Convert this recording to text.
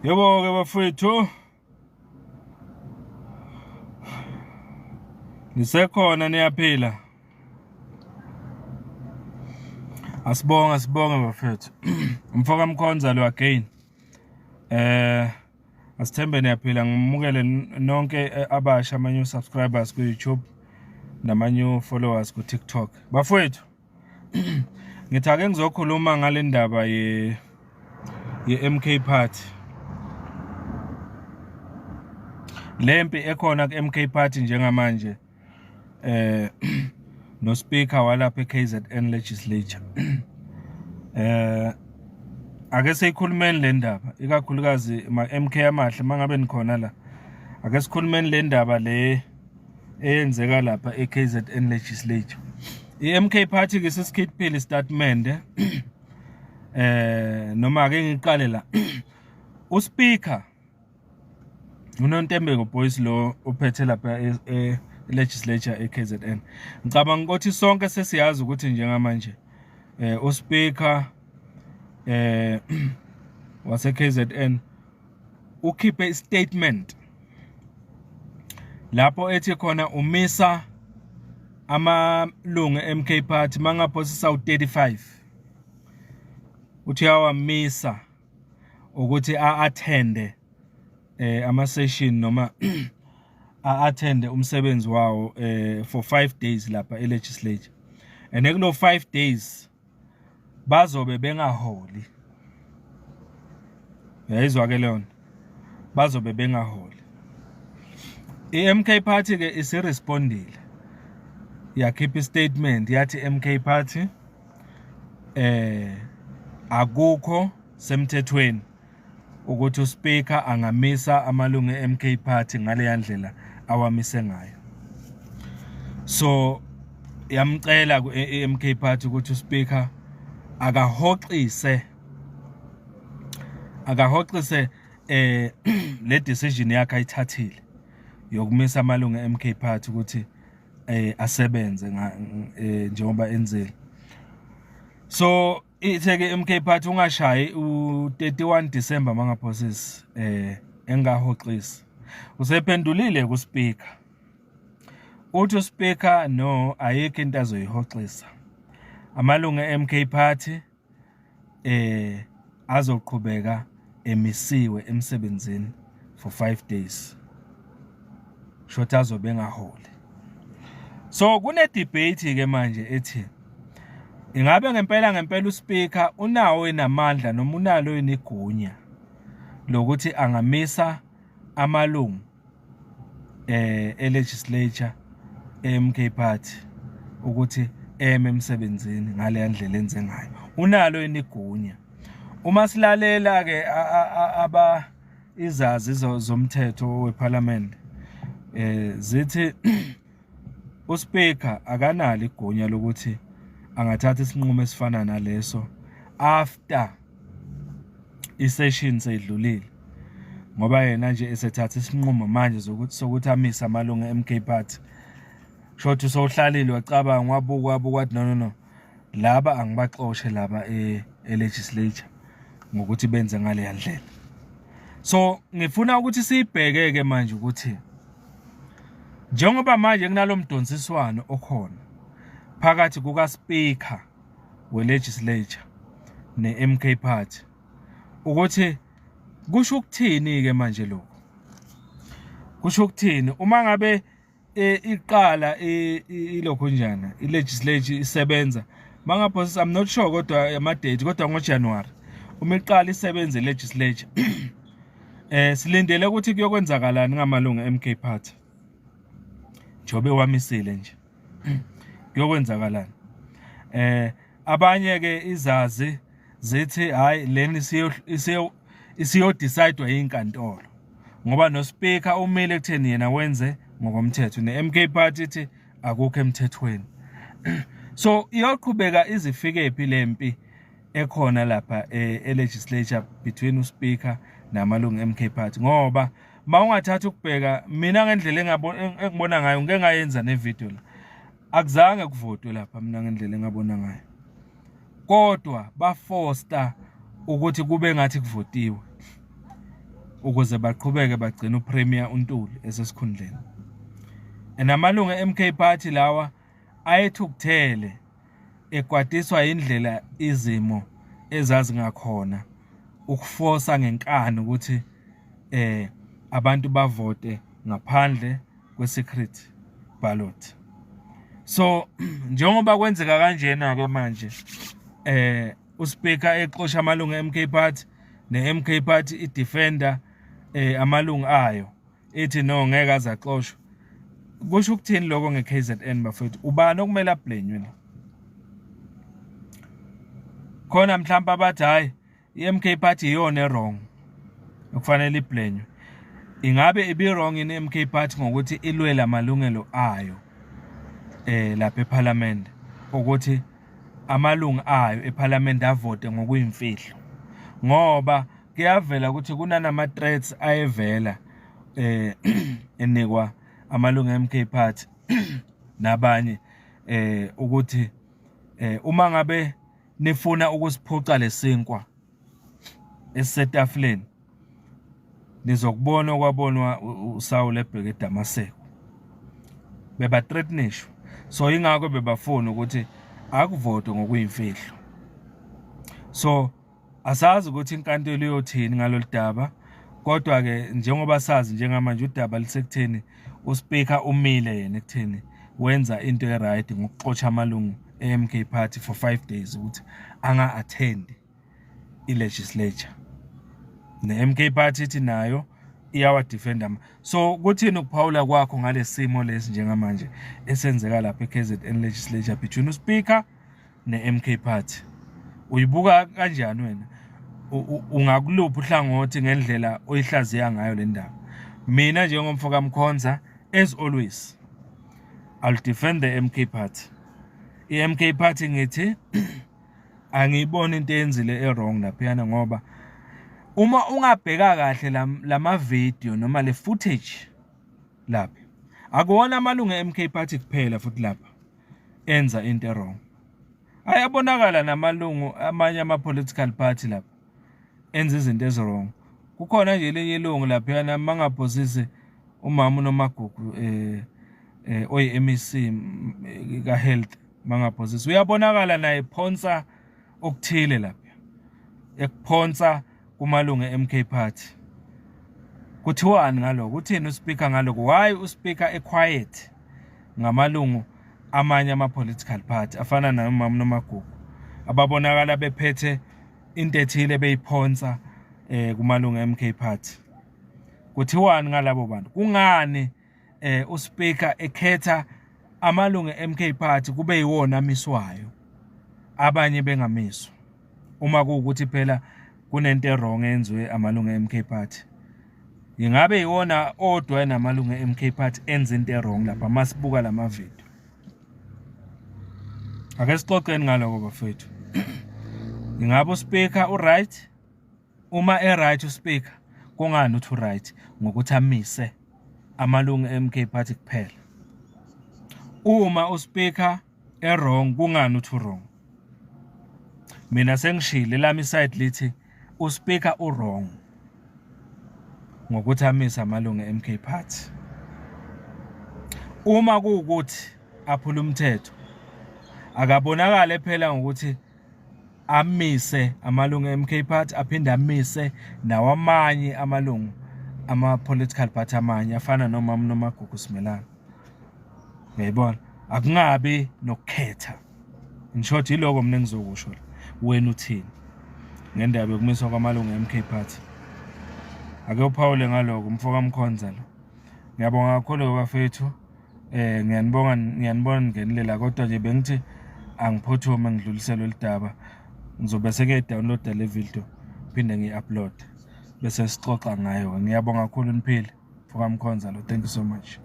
Yebo-ke bafowethu, nisekhona niyaphila? Asibonge asibonge bafethu. Mfoka Mkhonza lo again. Eh asithembe niyaphila ngimukele nonke abasha ama new subscribers ku YouTube nama new followers ku TikTok. Bafowethu ngithi ake ngizokhuluma ngale ndaba ye ye-MK Party lempi ekhona ku-MK Party njengamanje eh no speaker walapha eKZN legislature eh ake siyikhulumeni le ndaba ikakhulukazi ma MK amahle mangabe nikhona la ake sikhulumeni le ndaba le eyenzeka lapha eKZN legislature. I-MK Party ke sesikhiphile istatement eh noma ake ngiqale la uSpeaker uNontembeko Boyce lo uphethe lapha e legislature eKZN. Ngicabanga ukuthi sonke sesiyazi ukuthi njengamanje eh uSpeaker eh wase KZN ukhiphe istatement lapho ethi khona umisa amalungu eMK Party mangaphosisa u35 uthi uyawamisa ukuthi a-attende eh ama session noma a-attende umsebenzi wawo eh for 5 days lapha e-legislature and kulo 5 days bazobe bengaholi uyayizwa ke leyo nto bazobe bengaholi i-MK Party ke isirespondile yakhipha istatement yathi MK Party eh akukho semthethweni ukuthi uspeaker angamisa amalungu e-MK Party ngaleya ndlela awamise ngayo so yamcela ku-MK Party ukuthi uspeaker akahoxise akahoxise eh le decision yakhe ayithathile yokumisa amalungu e-MK Party ukuthi eh asebenze eh, njengoba enzile so ithe-ke MK Party ungashayi u-31 December mangaphosisi eh engahoxisi usephendulile ku-speaker uthi uspeaker no ayikho into azoyihoxisa amalungu e-MK Party eh azoqhubeka emisiwe emsebenzini for 5 days shothi azobe engaholi so kune debate ke manje ethi ingabe ngempela ngempela uspeaker unawo enamandla noma unalo yini igunya lokuthi angamisa amalungu eh e-legislature e-MK Party ukuthi eme emsebenzini ngale ndlela enze ngayo unalo yini igunya uma silalela ke aba izazi zomthetho weParliament eh zithi uSpeaker akanalo igunya lokuthi angathatha isinqumo esifana naleso after isession seyidlulile ngoba yena nje esethatha isinqumo manje zokuthi sokuthi amise amalungu eMK Party shothi sowuhlalile wacabanga wabuka wabuka wathi no no no laba angibaxoshe laba e-legislature ngokuthi benze ngaleya ndlela so ngifuna ukuthi siyibheke ke manje ukuthi njengoba manje kunalomdonsiswano okhona phakathi kuka speaker we-legislature ne-MK Party ukuthi kusho ukuthini ke manje lokho kusho ukuthini uma ngabe eh, iqala ilokho njana i-legislature isebenza mangaphosisa I'm not sure kodwa ama date kodwa ngoJanuary uma iqala isebenze i-legislature eh silindele ukuthi kuyokwenzakalani ngamalungu MK Party njobe wamisile nje kuyokwenzakalani eh abanye ke izazi zithi hayi leni isiyo isiyo decide inkantolo ngoba no speaker umile ekutheni yena wenze ngokomthetho ne MK party ithi akukho emthethweni so iyoqhubeka izifike phi lempi ekhona lapha e-legislature between uspeaker namalungu MK party ngoba mawungathatha ukubheka mina ngendlela engibona ngayo ngike ngayenza nevideo la akuzange kuvotwe lapha mina ngendlela engabona ngayo kodwa bafosta ukuthi kube ngathi kuvotiwe Ukuze baqhubeke bagcine uPremier uNtuli esesikhundleni. And amalungu e-MK Party lawa ayethukuthele ekwatiswa indlela izimo ezazingakhona ukufosa ngenkani ukuthi abantu bavote ngaphandle kwe-secret ballot. So njengoba kwenzeka kanjena ke manje, uspeaker exosha amalungu e-MK Party, ne-MK Party idefenda amalungu ayo, ithi no, ngeke aze axoshwe. Kusho ukuthini lokho nge-KZN, bafethu? Ubani okumele ablenywe la khona? Mhlawumbe abathi hayi, i-MK Party iyona e-wrong okufanele iblenywe. Ingabe ibi-wrong yini i-MK Party ngokuthi ilwele amalungelo ayo lapha eParliament, ukuthi amalungu ayo eParliament avote ngokuyimfihlo? Ngoba kuyavela ukuthi kunanama threats ayevela enikwa amalungu eMK Party nabanye ukuthi uma ngabe nifuna ukusiphuca lesinkwa esisetafuleni, nizokubona okwabonwa uSawule ebheke eDamaseko. Beba-threatenishwa, so ingakho bebafuna ukuthi akuvotwe ngokuyimfihlo. So asazi ukuthi inkantolo iyothini ngalolu daba, kodwa-ke njengoba sazi njengamanje udaba lisekutheni uspeaker umile yena ekutheni wenza into e-right ngokuxosha amalungu e-MK Party for 5 days ukuthi anga-attend i-legislature, ne-MK Party ithi nayo iyawadefenda. So kuthini ukuphawula kwakho ngalesimo lesi njengamanje esenzeka lapha e-KZN legislature between uspeaker ne-MK Party? Uyibuka kanjani wena? Ungakuluphi uhlangothi ngendlela oyihlaziya ngayo le ndaba? Mina njengomfo kaMkhonza, as always, I'll defend the MK Party. I-MK Party, ngithi angiyiboni into eyenzile e-wrong laphiyana, ngoba uma ungabheka kahle lama video noma le footage lapha, akuwona amalungu e-MK Party kuphela futhi lapha enza into e-wrong. Ayabonakala namalungu amanye ama-political party lapha enza izinto ezi-wrong. Kukhona nje elinye ilungu laphayana, mangaphosisi, umama uNomagugu oyi-MEC ka-health, mangaphosisi, uyabonakala naye phonsa okuthile lapha, ekuphonsa kumalungu e-MK Party. Kuthiwani ngaloko? Uthini uspeaker ngaloko? Why uspeaker equiet ngamalungu amanye ama-political party afana nomama Nomagugu ababonakala bephethe into ethile beyiphonsa kumalungu e-MK Party? Kuthiwani ngalabo bantu? Kungani uspeaker ekhetha amalungu e-MK Party kube yiwona amiswayo, abanye bengamiswa, uma kuwukuthi phela kunento e-wrong eyenziwe amalungu e-MK Party? Ingabe iwona odwa namalungu e-MK Party enza into e-wrong lapha masibuka lama video? Ake sixoxeni ngaloko, bafethu. Ingabe uspeaker u-right? Uma e-right uspeaker, kungani uthi u-right ngokuthi amise amalungu e-MK Party kuphela? Uma uspeaker e-wrong, kungani uthi u-wrong? Mina sengishilo, lami side lithi uspeaker u-wrong ngokuthi amise amalungu e-MK Party. Uma kuwukuthi aphula umthetho, akabonakale phela ngokuthi amise amalungu e-MK Party, aphinde amise nawamanye amalungu ama-political party amanye afana nomama Nomagugu Simelane. Uyayibona, akungabi nokukhetha. In short, yiloko mina engizokusho. Wena uthini ngendaba yokumiswa kwamalungu e-MK Party? Ake uphawule ngaloko, mfo kaMkhonza lo. Ngiyabonga kakhulu, bafethu. Ngiyanibonga, ngiyanibona ningenelela, kodwa nje bengithi angiphuthume ngidlulisele lolu daba. Ngizobe sengiyayidawuniloda le video, phinde ngiyi-upload, bese sixoxa ngayo. Ngiyabonga kakhulu, niphile. Mfo kaMkhonza lo, thank you so much.